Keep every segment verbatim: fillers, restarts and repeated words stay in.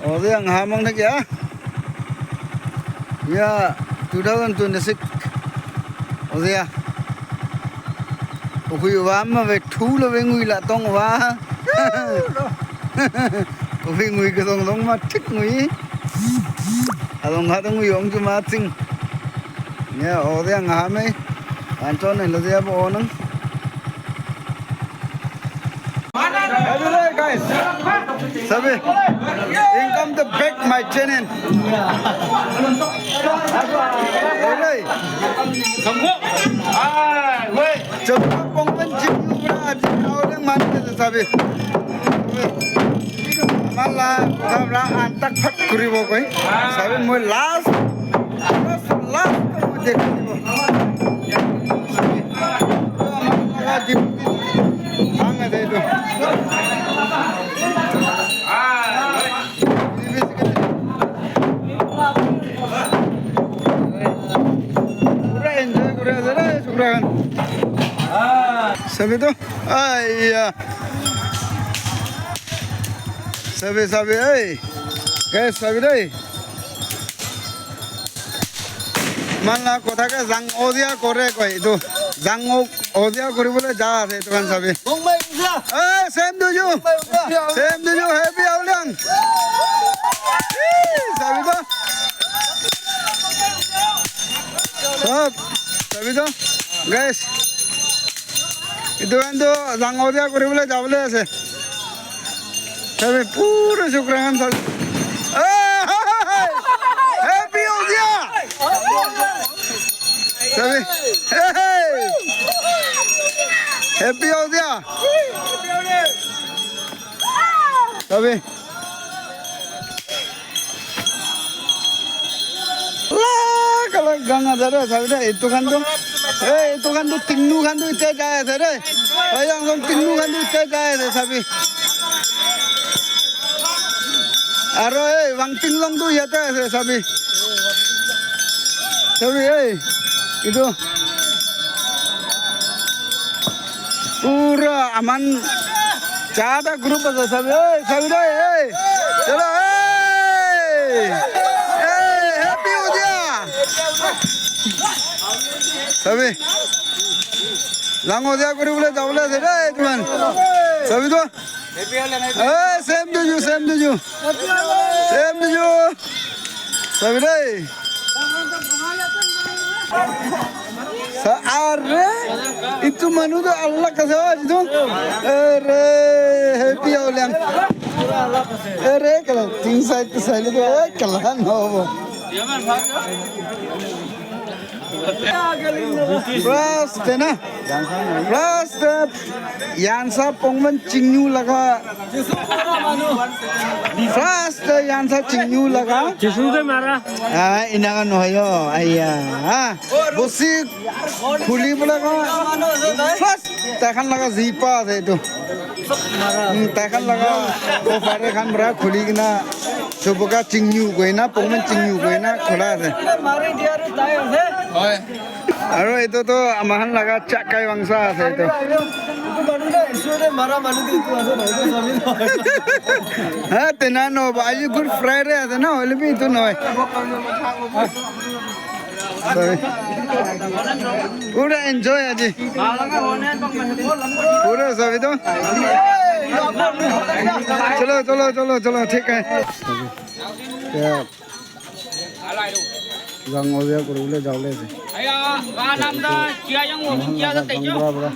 Ode ang hamang na kya? Ya, two thousand twenty-six. Ode ya. Okui wa ma ve thu lo ve ngui la tong wa. Okui ngui ke tong tong ma thik ngui. Along ha tong ngui ong ju ma ting. Ya, ode ang hame. Anton lo dia bo onang. Hello guys. Sabi, welcome to back my channel. Hello. Kamu? Ah, wait. Coba pongpen jing bra aji orang mana kita sabi. Mala sabra antak phat kuribo koi. Sabi moi last, last, last dekho. Pura enjoy kuri ase re chokra khan. Sabi to, aiya. Sabi, sabi, ei. Guys, sabi dei. Mala kotha ke jang odia kore koi etu. Jang o-, odia kori bole ja ase etu khan sabi. Bongmai uja. Hey, same to you. Bongmai uja. Same to you. Happy Aoleang. Sabi to. Sob, sabi to. Guys. Etu khan to jang odia kori bole ja bole ase. Sabi pura chokra khan sabi. Hey, hey, hey, hey. Happy Aoleang. Sabi. Hey, hey. Happy Aoleang. Sabi. La kala ganga dare sabi de, etu khan to, eh, etu khan to tingnu khan to ite jai ase re. Ai yang tingnu khan to ite jai ase sabi. Aro, eh, wang tinglong to yate ase sabi. Sabi, eh, etu. Pura aman jada group ase sabi, oi, sabi dei, ei. Chalo, ei. Ei, happy Aoleang. Sabi. Jang odia kori bole ja bole ase dei, tuman. Sabi to. Hey, same to you, same to you. Same to you. Sabi dei. Sa-, are, itu manu tu Allah ka sawa itu. Are, happy Aoleang. Are, kala, ting sai, tu sai tu, eh, kala, no. First na. First, Yansa Pongman Chingnu laga. First, Yansa Chingnu laga. Jisu ke mara. Ah, ina ka nohoy, aiya. Ah, bosi khuli bole ka. First, tai khan laga jipa ase etu. Hmm, tai khan laga offer khan para khuli kena. Choboka Chingnu koina, Pongman Chingnu koina, khola ase. Mari dia ru tai ase. Hoi. Aro etu to amahan laga chakai wangsa ase etu. Ha, tena no ba, aji Good Friday ase na, hoile bi etu nohoi. Sorry. Pura enjoy aji. Pura sabi to. Chalo, chalo, chalo, chalo, thik hai. Ya. Jang odia kori bole ja bole ase. Aya, ba nam da, kia yang wo, kia da te jo. Bura, bura.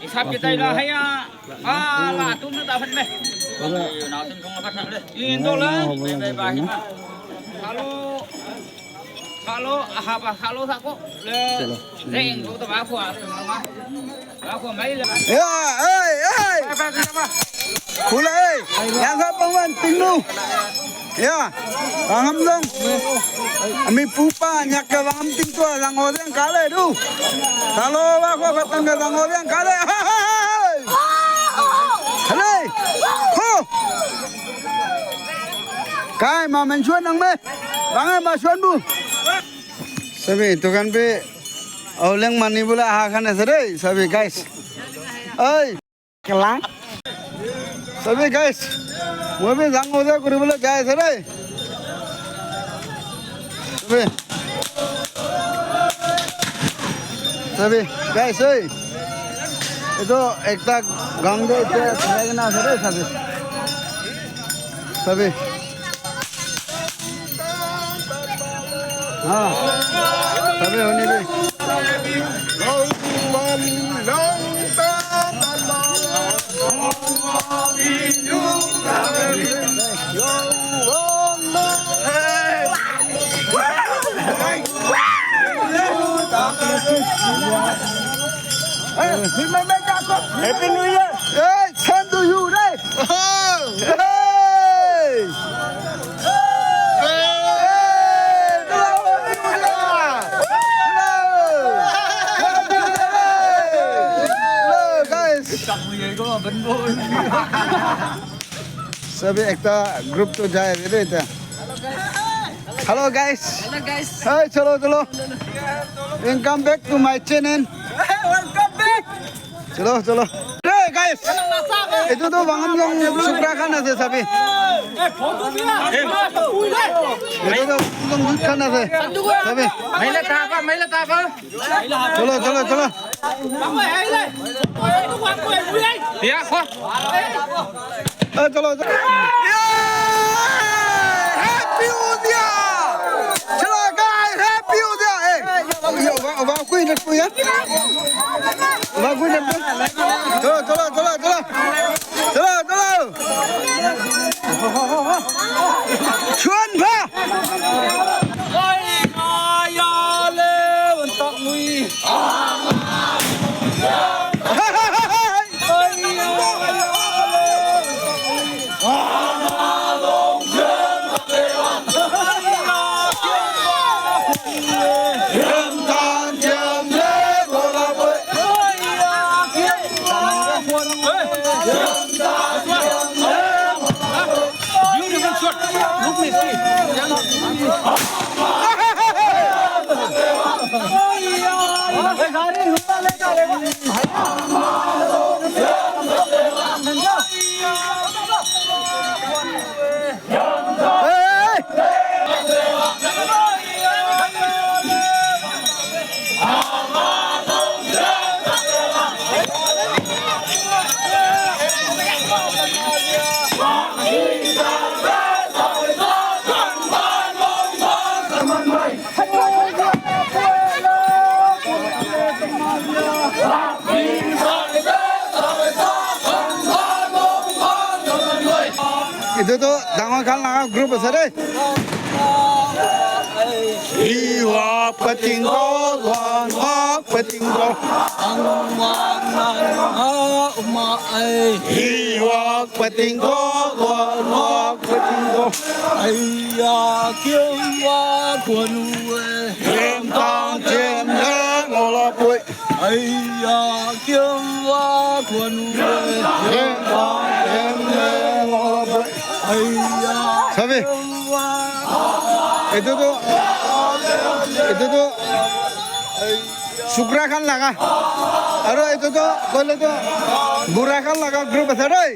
Isab kita ila haya. Ah, la, tum na ta phat me. Bura. Na tum thong phat na le. In do la. Bura, bura, bura. Hello. Hello, aha ba, hello sa ko. Le. Chalo. Zeng ko to ba ko a. Ya, ei, ei. Khula, ei. Yansa Pongman Chingnu. Ya. Wangam dong. Ami pupa nyak ke wangam ting tua lang odeng kale du. Kalau wa ko patang ke lang odeng kale. Hale. Ho. Kai ma menchuan nang me. Wangai ma chuan bu. Sabi, itu khan bi Aoleang mani bole aha khan ase re, sabi guys. Oi. Kala. Sabi guys. Moi bi jang oja kuribole jai ase dei. Sabi. Sabi, guys, oi. Etu ekta gang de ete khulai kena ase dei, sabi. Sabi. Ha. Sabi, huni bi. Happy New Year! Hey, same to you, right? Oh! Hey! Hey! Hello! Hello! Hello, guys! Sabi ekta group to jai ase de eta. Hello, guys. Hello, guys. Hi, chalo, chalo. Welcome back to my channel. Welcome back. Chalo, chalo. Hey, guys. Etu to Wangamyong Sukra khan ase, sabi. Etu to Wangamyong youth khan ase. Sabi. Maila tapa, maila tapa. Chalo, chalo, chalo. Ya, kho. Eh, chalo, chalo. Yeah! Happy Udya! Chalo, guys, Happy Udya! Eh, yo, wa, wa, kui na kui ya. Wa, kui na kui. Chalo, chalo, chalo, chalo. Chalo, chalo. Chuan pha. Beautiful shot. Look me, see. Etu tu dangor khan laga group ase de. Hiwa patingo, wan wa patingo. Hiwa patingo, wan wa patingo. Aya, kiwa kwanu e. Jem tang, jem le, ngola poi. Aya, kiwa kwanu e. Jem tang, jem le, ngola poi. Aya, sabi. Kiwa. Etu tu, etu tu Sukra khan laga. Aro etu tu koile tu bura khan laga group ase dei.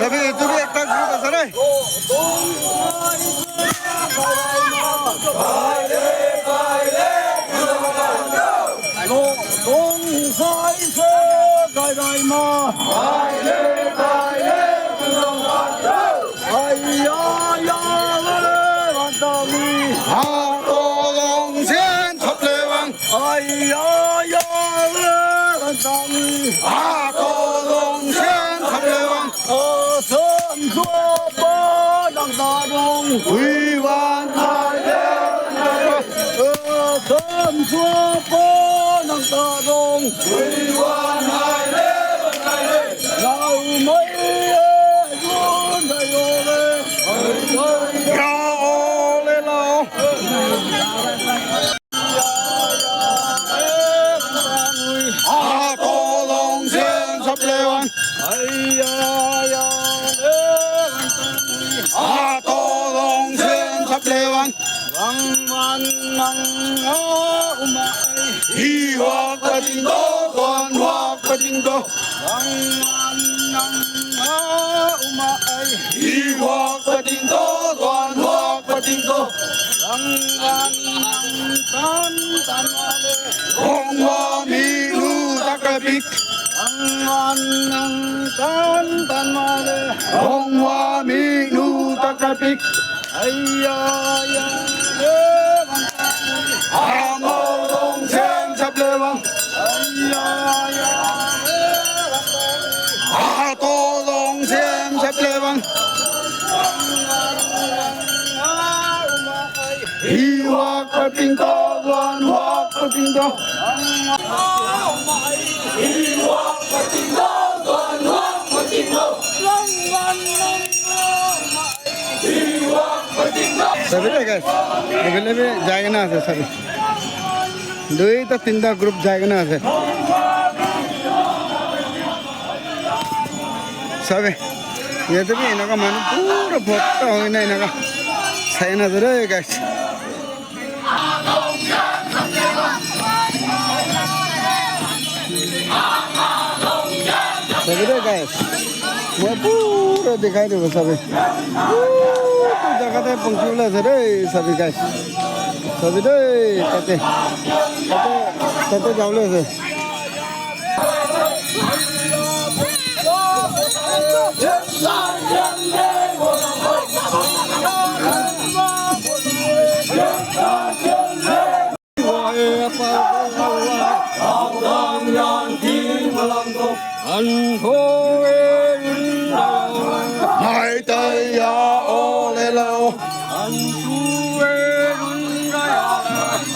Sabi, etu bi ekta group ase na? Wang wan nang a uma ai. Hi wak pa ting do, don wak pa ting do. Wang wan nang a uma ai. Hi wak pa ting do, don wak pa ting do. Wang wan nang tan tan ma le. Hong wa mi nu ta ka pik. Wang wan nang tan tan ma le. Hong wa mi nu ta ka pik. Ai ya ya le wang. Amo dong sem sap le wang. Ai ya ya le wang. A to dong sem sap le wang. Hi wak pa ting to, wan wak pa ting to. Hi wak pa ting to, wan wak pa ting to. Sabi de guys, available jai kena ase sabi. Duita tinta group jai kena ase. Sabi, yate bi enaka manu pura bhorta hoina enaka sai na ase de guys. Sabi de guys, moi pura dikhai dibo sabi. Utu jaga te pongchi bole ase de sabi guys. Sabi de tate, tate, tate jabole ase. Hai tai ya o le lo.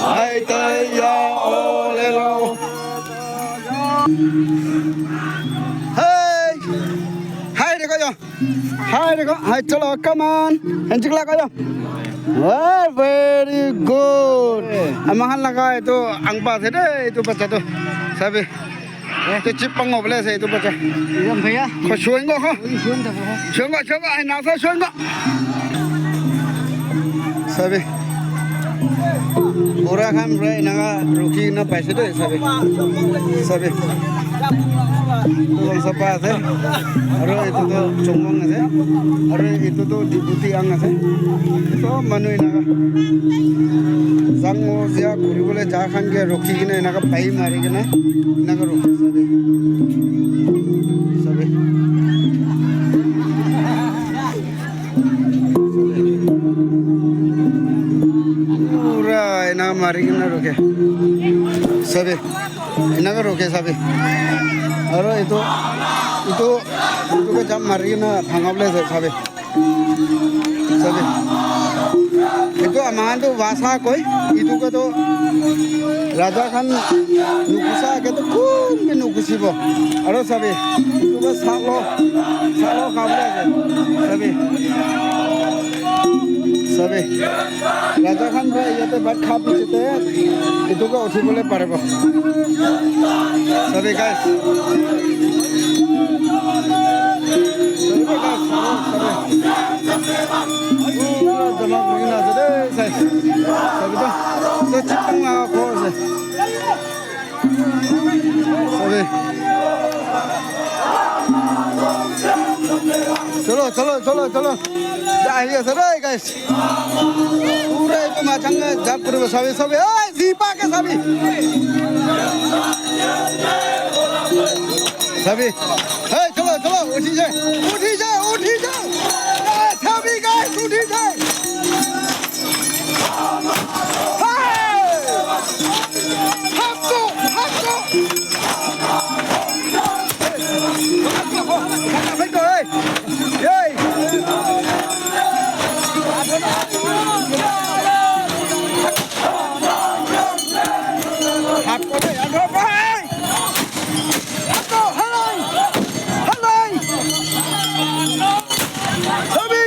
Hai tai ya o le lo. Hey! Hai, dekho yo. Hai, dekho. Hai, chalo, come on. Hanchik lagayo. Wow, very good. Ama khan laga etu angpa ase de, etu bacha tu. Sabi. Etu chip pang obole ase etu bacha. Ekdam bhaiya. Ko shuengo ko. Shuengo, shuengo. Hai, nasa shuengo. Sabi. Bura khan pura enaka rukhi na paise de, sabi. Sabi. Etu khan sapa ase. Aru etu tu chongmang ase. Aru etu tu deputy ang ase. Sob manu enaka. Jang mo jia kuri bole ja khan ke rukhi kena enaka pai mari kena enaka rukhi sabi. Sabi. Pura ena mari kena rukhe. Sabi. Enaka rukhe sabi. Aro etu, etu, etu ke jam mari kena bhanga bole ase sabi. Sabi. Etu ama khan tu wasa koi. Etu ke tu raja khan nukusa ke tu kun ke nukusibo. Aro sabi. Etu ke salo. Salo khabole ase. Sabi. Sabi. Raja khan para yate bhat kha pichete etu ke uthi bole paribo. Sabi guys. Sabi guys. Sabi. Pura jama kuri kena ase de, sai. Sabi to. To chikang laga ghor ase. Sabi. Chalo, chalo, chalo, chalo. Ja, ahi ase de, guys. Pura etu machang ke jump kuribo, sabi, sabi. Hey, zipa ke sabi. Sabi. Hey, chalo, chalo, uthi jai. Uthi jai, uthi jai. Hey, sabi, guys, uthi jai. Hey! Hapko, hapko. Hey! Hey! Hapko, hey! Hapko, hey! Hapko, hey! Hey! Sabi!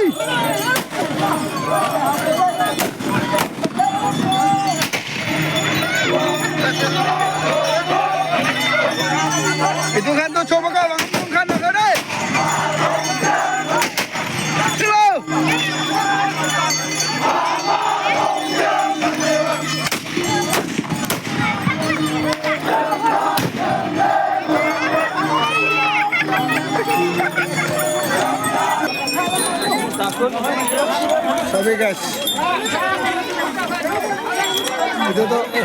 Sabi guys. Itu to, eh,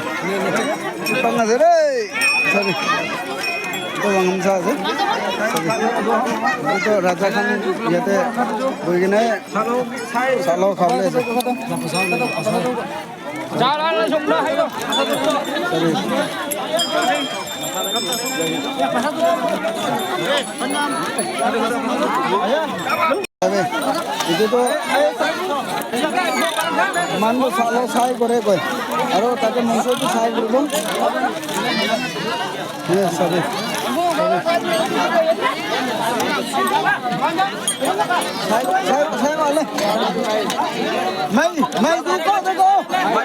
pang ase re. Sabi. Itu wangam sa ase. Sabi. Itu raja khan yate bohi kene salo khabole ase. Sabi. Etu tu manu salo sai kore koi. Aro tate mangso tu sai kore bo. Yes, sabi. Sai, sai, sai wale. Mai, mai tu ko, tu ko.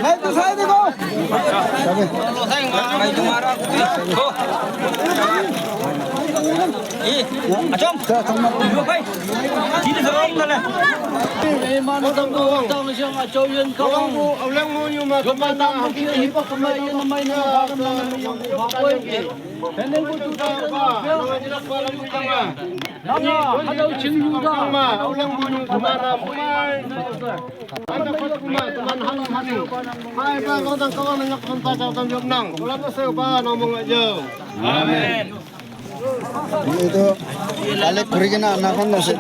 Mai tu sai tu ko. Sabi. Amen. Itu balik kuri kena anak kan masih.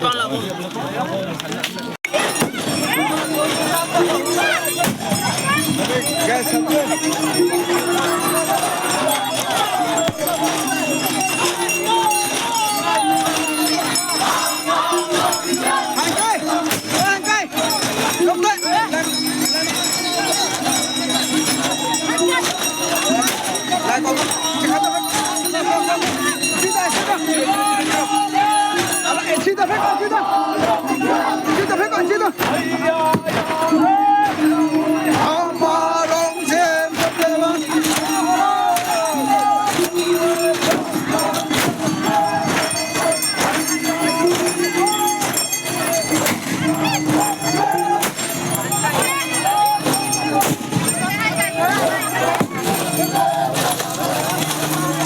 Guys, satu. Hai, hai.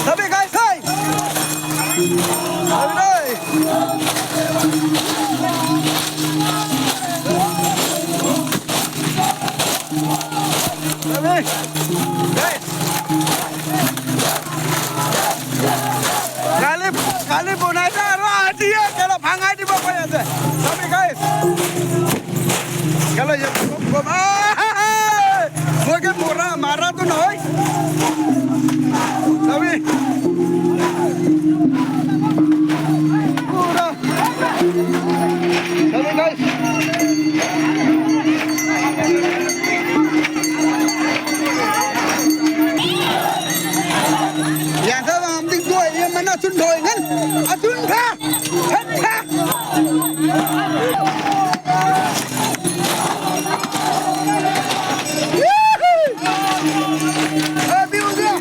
Sabi guys, hey! Sabi guys! Sabi guys! Kali, kali bonai ta aro aji ye kelo bhangai dibo koi ase. Sabi guys. Kelo ye kom kom. Ah! Moi ke mora, mara tu nohoi. Sabi. Pura. Sabi guys. Yang sa bang amding dua ye mana sun doi ngan. Atun pha. Pha, pha. Happy New Year.